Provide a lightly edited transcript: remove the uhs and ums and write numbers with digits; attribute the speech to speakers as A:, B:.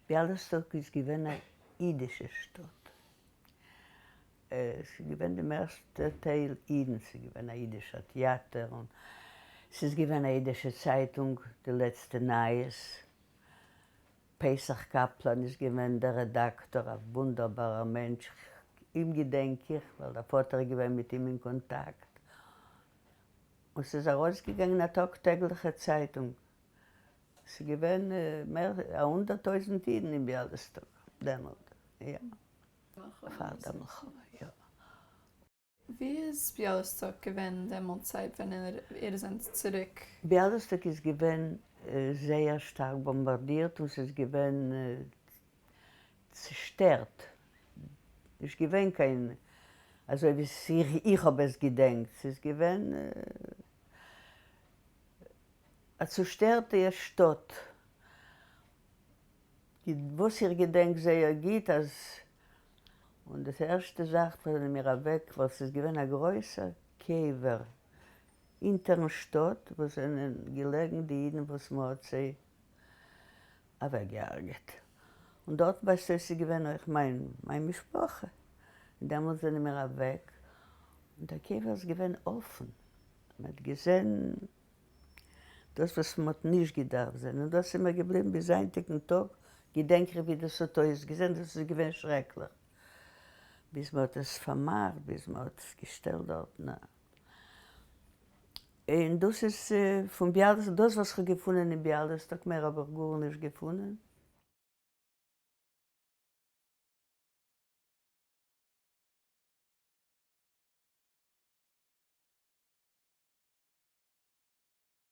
A: ביאליסטאק איז געווען א אידישע שטאט. ס'איז געווען די מערסטע טייל אידן, ס'איז געווען א אידישער טעאטער און ס'איז געווען א אידישע צייטונג די לעצטע נייעס, פסח קאפלאן איז געווען דער רעדאקטאר, א וואונדערבארער מענטש, אים געדענק איך ווייל דער פאטער איז געווען מיט אים אין קאנטאקט, און ס'איז ארויסגעגאנגען א טאג טעגליכע צייטונג, ס'איז געווען מער א 100,000 אידן אין ביאליסטאק דעמאלט, יא. פאר דער מלחמה, יא.
B: ווי איז ביאליסטאק געווען דעמאלט צייט ווען איר זענט צוריק?
A: ביאליסטאק איז געווען זייער שטארק באמבארדירט און ס'איז געווען צושטערט, נישט געווען קיין אזוי ווי איך האב עס געדענקט, ס'איז געווען א צושטערטע שטאט. וואס איך געדענק זייער גוט אז און דאס ערשטע זאך זענען מיר אוועק ווייל ס'איז געווען א גרויסער קבר אינטערן שטאט וואס זענען געלעגן די אידן וואס מ'האט זיי אוועק געהארגעט און דארט ווייזט אויס איז געווען אויך מיין מיין משפחה און דעמאלטס זענען מיר אוועק און דער קבר איז געווען אפן מ'האט געזען דאס וואס מען האט נישט געדארפט זען, און דאס איז מיר געבליבן ביז היינטיגן טאג, געדענק איך ווי דאס האט אויסגעזען, דאס איז געווען שרעקליך, ביז מען האט עס פארמאכט, ביז מען האט עס געשטעלט דארטן א. און דאס איז פון ביאליסטאק, דאס וואס איך האב געפונען אין ביאליסטאק, מער האב איך גארנישט געפונען.